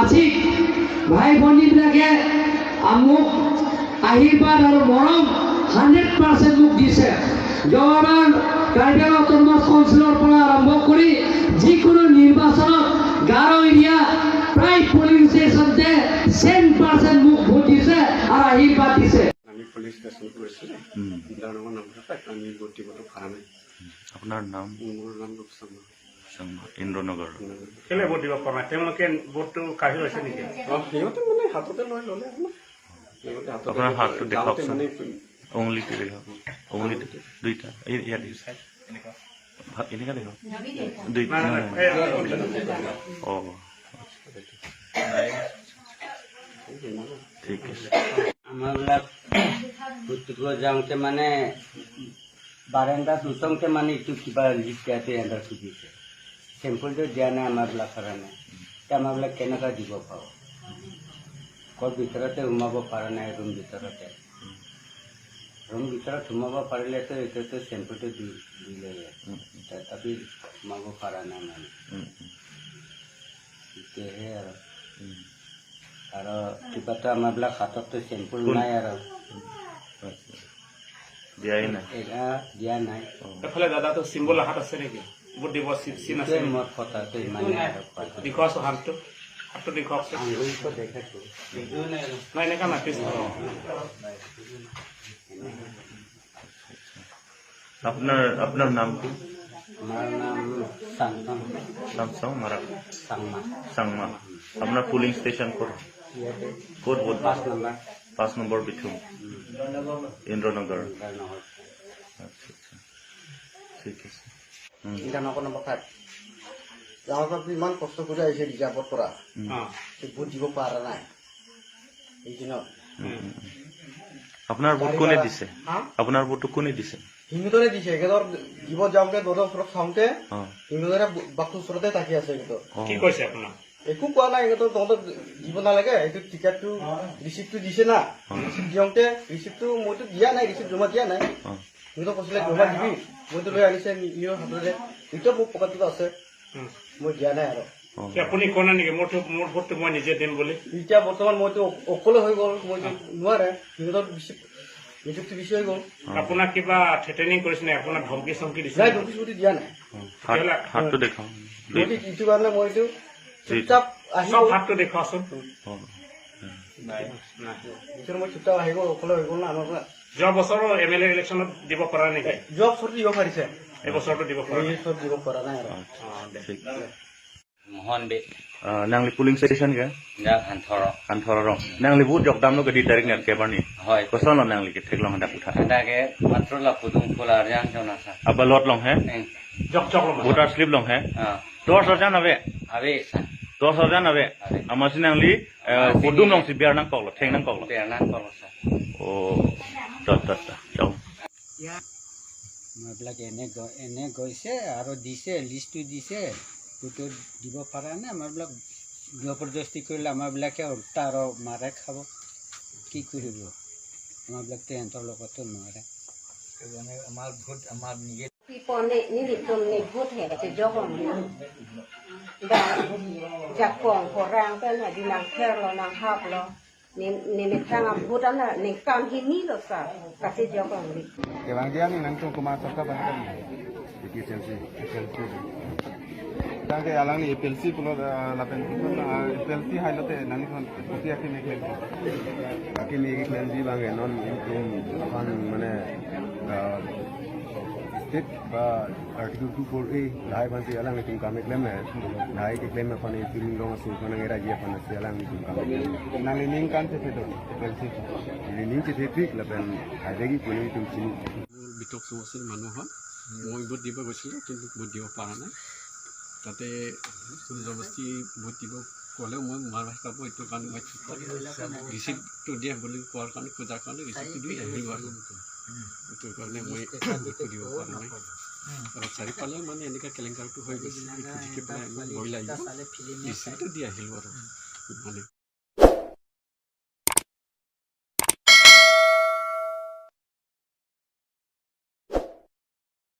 আছিক ভাই ভনীবিলাকে মোক আশীৰ্বাদ আৰু মৰম 100% মোক দিছে। যোৱাবাৰ কাৰ্বি আংলং অট'নমাছ কাউন্সিলৰ পৰা আৰম্ভ কৰি যিকোনো নিৰ্বাচনত গাৰো এৰিয়া প্ৰায় পলিং ষ্টেচনতে 10% মোক ভোট দিছে আৰু আশীৰ্বাদ দিছে। আমি পুলিচ ষ্টেচনত গৈছিলোঁ, ইন্দ্ৰনগৰ নম্বৰ, আমি ভোট দিবলৈ পৰা নাই। আপোনাৰ নাম? মোৰ নাম ৰূপ শৰ্মা। শৰ্মা, ইন্দ্ৰনগৰ। কেলে ভোট দিব পৰা নাই? তেওঁলোকে ভোটটো কাঢ়ি লৈছে নেকি? অঁ, সিহঁতে মানে হাততে লৈ ল'লে আৰু সিহঁতে হাততে আপোনাৰ হাতটো যাওঁতে দেখুৱাওকচোন। মানে উঙলিটো দেখুৱাওক, উঙলিটো দুইটা। এই ইয়াত এনেকা দেখুৱাওক দুইটা। নাই, নাই, এই, অঁ, ঠিক আছে। আমাৰবিলাক ভোট দিব যাওঁতে মানে বাৰাণ্ডাত উঠোঁতে মানে এইটো কিবা লিষ্ট দিয়াটো এণ্ডাৰ খুজিছে, চেম্পলটো দিয়া নাই আমাৰবিলাক কাৰণে। এতিয়া আমাৰবিলাক কেনেকুৱা দিব পাৰোঁ? ক'ত ভিতৰতে সোমাব পৰা নাই ৰুম ভিতৰতে। ৰুম ভিতৰত সোমাব পাৰিলেতো এইটোতো চেম্পলটো দি দিলে, তথাপি সোমাব পৰা নাই মানে। তেতিয়াহে আৰু আৰু কিবাটো আমাৰবিলাক হাতততো চেম্পল নাই আৰু। আচ্ছা, দিয়াই নাই? এয়া দিয়া নাই। এফালে দাদাটো চিম্বল হাত আছে নেকি? ভোট দিব চিন আছে এইটোৱে নেকি? মোৰ কথাটো ইমানেই আৰু কথা। দেখুৱাচোন হাতটো, হাতটো দেখুৱাওকচোন। আঙুলিটো দেখাইছো। নাই, এনেকা নাই, পিছ। আপোনাৰ নামটো? আমাৰ নাম চাংচং। চামচাং মাৰা। চাংমা। চাংমা। আপোনাৰ পুলিং ষ্টেচন ক'ত? ইয়াতে। ক'ত ভোট? 5 নম্বৰ। 5 নম্বৰ বিথুং, ইন্দ্ৰনগৰ। ইন্দ্ৰনগৰ। আচ্ছা আচ্ছা, ঠিক আছে। ইন্দ্ৰনগৰ নম্বৰ 5। তেওঁলোকে ইমান কষ্ট কৰি আহিছে ৰিজাৰ্ভৰ পৰা, ভোট দিব পৰা নাই এই দিনত। আপোনাৰ ভোট কোনে দিছে? হা? আপোনাৰ ভোটটো কোনে দিছে? সিহঁতৰে দিছে। সিহঁতৰ দিব যাওঁতে দৰ্জাৰ ওচৰত চাওঁতে সিহঁতৰে বাকটোৰ ওচৰতে থাকি আছে সিহঁতৰ। কি কৈছে আপোনাক? একো কোৱা নাই সিহঁতৰ। তহঁতক দিব নালাগে এইটো টিকেটটো, ৰিচিপ্টটো দিছে না। ৰিচিপ্ট দিওঁতে ৰিচিপ্টটো মইতো দিয়া নাই, ৰিচিপ্ট জমা দিয়া নাই। সিহঁতক কৈছিলে জমা দিবি, মইতো লৈ আনিছে নিজৰ হাততে, এতিয়া মোৰ পকেটত আছে, মই দিয়া নাই আৰু। কি আপুনি কোৱা নাই নেকি মোৰটো, মোৰ ভোটটো মই নিজে দিম বুলি? এতিয়া বৰ্তমান মইতো অকলে হৈ গ'ল, মইতো নোৱাৰে, সিহঁতৰ বেছি নিযুক্তি বেছি হৈ গ'ল। আপোনাক কিবা থ্ৰেটেনিং কৰিছে নেকি? আপোনাক ধমকি চমকি দিছে নাই। নেকি? ধমকি চমকি দিয়া নাই। হাতটো দেখাওঁ। মইতো এইটো কাৰণে মই এইটো চুপচাপ আহি চব হাতটো দেখুৱাচোন। নাই। এইটো মই চুপচাপ আহি গ'ল, অকলে হৈ গ'ল না আমাৰ পৰা। যোৱা বছৰো এম এল এ ইলেকশ্যনত দিব পৰা নেকি? যোৱা বছৰটো দিব পাৰিছে। এই বছৰটো দিব পৰা এই নাই। বছৰ দিব পৰা নাই আৰু। দে। ঠিক। মোহন বে। নাংলি পুলিং ষ্টেচন কে? যা হান্থৰ। Kanthororong. Nangli bu jok dam no ke di tarik net ke barni. হয়। Koson lo nangli ke thek long handak utha. তাকে মাত্ৰ লাপুদুং ফুলাৰ যাং জনাছা। Aba lot long he. জক জক ল'ম। Voter slip long he. Dos hojan abe. Abe. Dos hojan abe. Abe. Amasi nangli kudum long si biar nang kok lo, theng nang kok lo. পেৰণা কলচা। Oh. Dot dot dot. Jauh. আমাৰবিলাক এনে গৈছে আৰু দিছে, লিষ্টটো দিছে, কিন্তু দিব পৰা নাই। আমাৰবিলাক জবৰদস্তি কৰিলে আমাৰবিলাকে উল্টা আৰু মাৰে খাব। কি কৰিব? আমাৰবিলাকতো সিহঁতৰ লগতো নোৱাৰে। আমাৰ ভোট আমাৰ নিজে People ni ni tum ni bút hè thì cho còn da ja kong ko rang pe na di nang ther lo nang hap lo ni ni ni thang am bút an ni kam hi ni lo sa ka se jo kong ni. Kebang dia ni nang tu kumar sarkar banyak kan? APLC. APLC. Tangke alang ni APLC pulo lapen APLC hailote nang ni kopi aki me claim. Aki me claim ji bange non income এখন মানে state বা 32 24 এই লাই fancy alang ni tum kame claim na lai ke claim এখন এই তিন রং আছে ওখানে রাজি এখন আছে alang ni tum kame. Nang ni ning kan te APLC. ni ning che ঠিক lapen হাজেগি কোনি tum chini. মোৰ বিতক সমষ্টিৰ মানুহ হয়। মই ভোট দিব গৈছিলোঁ, কিন্তু ভোট দিব পৰা নাই। তাতে জবৰদস্তি ভোট দিব ক'লেও মই মাৰ খাব, এইটো কাৰণে মই ৰিচিপ্টটো দিয়া বুলি কোৱাৰ কাৰণে, খোজাৰ কাৰণে ৰিচিপ্টটো দি আহিলোঁ আৰু সেইটো কাৰণে মই ভোটটো দিব পৰা নাই। আৰু চাৰিওফালে মানে এনেকুৱা কেলেংকাৰটো হৈ গৈছে, সেইটো দেখি পেলাই আমি ভয় লাগিব, ৰিচিপ্টটো দি আহিলোঁ আৰু মানে।